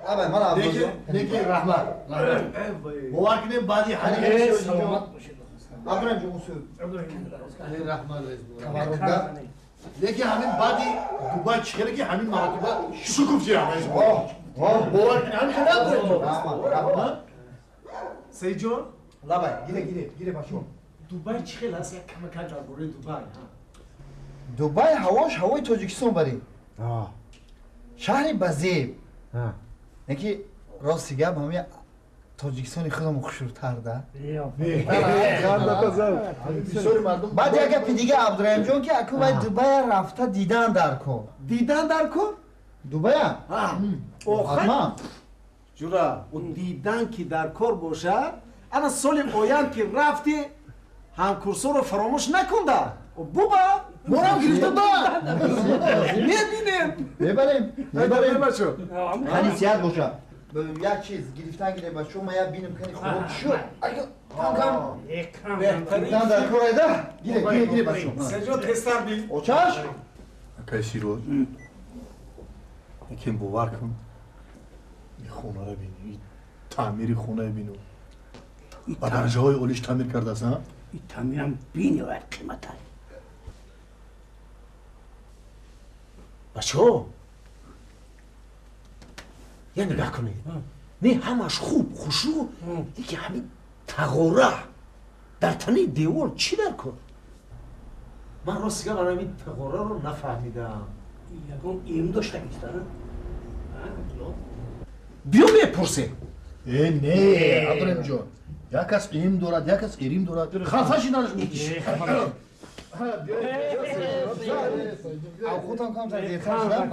Лабай, ман Абдулло. Лекин раҳмат. Бовар кунем баъди ҳамин саломат бошед. Абдурраҳим ҷон усул. Раҳмат рез. Таваррукда. Лекин ҳамин баъди Дубай чӣ хеле ки ҳамин маротиба шукуфти ҳамаи. Бовар кунем ҳамин хеле Абдурраҳим ҷон. Раҳмат, раҳмат. Саидҷон? Лабай, гире, гире, гире бачо. Дубай чӣ хел аст? Як камакак дар бораи Дубай. Дубай ҳавош ҳавои Тоҷикистон барин. Шаҳри базеб. Яки рости гап ҳамин Тоҷикистони худам хушрӯтар да. Баъд як гапи дига Абдураҳимҷон ки аку вай Дубая рафта дидан дар кор. Дидан дар кор? Дубая? Охир ҷура, о дидан ки дар кор бошад, ана соли оянд ки рафти ҳамкурсоро фаромӯш накунда. Буба Морам гирифта ба. Мебинем. Мебарем, мебарем. Бачо. Кани сиҳат боша. Як чиз гирифтан гире бачо, ман як бинем кани хӯрок шуд. Кам кам. Гирифтан дар кор айда. Гире, гире, гире бачо. Саҷод тезтар би. Очаш? Акай Сироҷ. Якем бовар кун. Ин хонаро бин, ин таъмири хонаро бину. Ба дараҷаҳои олиш таъмир кардааст, а? Ин таъмирам бениҳоят қимат аст. Бачо, я нигоҳ кунед. Не ҳамаш хуб, хушрӯ, лекин ҳамин тағора дар танаи девор чӣ дар кор? Ман рости гап ҳамин тағораро нафаҳмидам. Ягон илм дошта нест, а? Биё мепурсем. Э, не, Абдураҳимҷон. Як кас илм дорад, як кас ирим дорад. Хафа шиданаш мумкин. Худам камтар дертар шудам.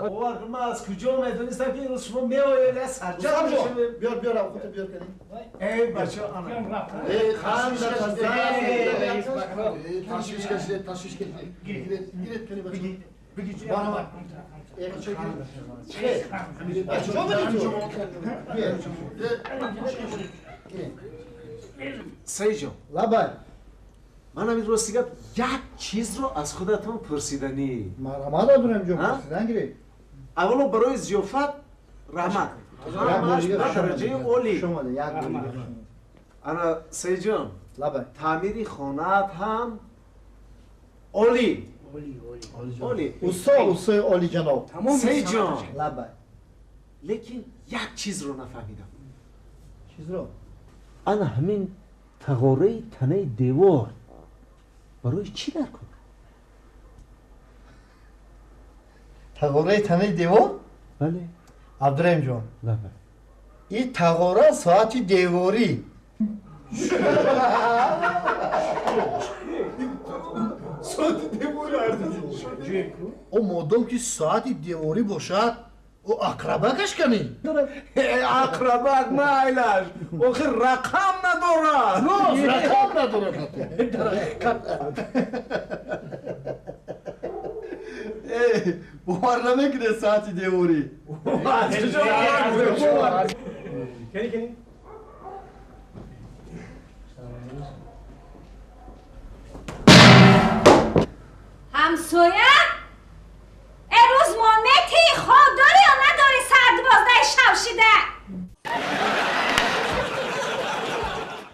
Бовар кун, ман аз куҷо медонистам ки имрӯз шумо меоед, я сарҷам мешавем. Биёр, биёр, худто биёр кардем. Эй, бачо, ана. Э, ханда ташвиш кашид, ташвиш кашид. Гиред, гиред кани бачо. Бигӣ. Марҳамат. Бачо, Саидҷон. Лабай. Ман ҳамин рости гап як чизро аз худатон пурсиданӣ. Марҳамат Абдураҳимҷон, пурсидан гиред. Аввало барои зиёфат раҳмат. Ба дараҷаи олӣ. Ана Саидҷон, лабай. Таъмири хонаат ҳам олӣ. Олӣ. Усто, устои олиҷаноб. Саидҷон. Лабай. Лекин як чизро нафаҳмидам. Чизро? Ана ҳамин тағораи танаи девор барои чӣ дар кор? Тағораи танаи девор? Бале. Абдураҳимҷон. Лабай. Ин тағора соати деворӣ. Соати деворӣ О модом ки соати деворӣ бошад, о ақрабакаш кани? Ақрабак майлаш. Охир рақам надорад. Рост, рақам надорад ҳатто. Э, бовар намекунед соати деворӣ. Кани, кани. Ҳамсоя?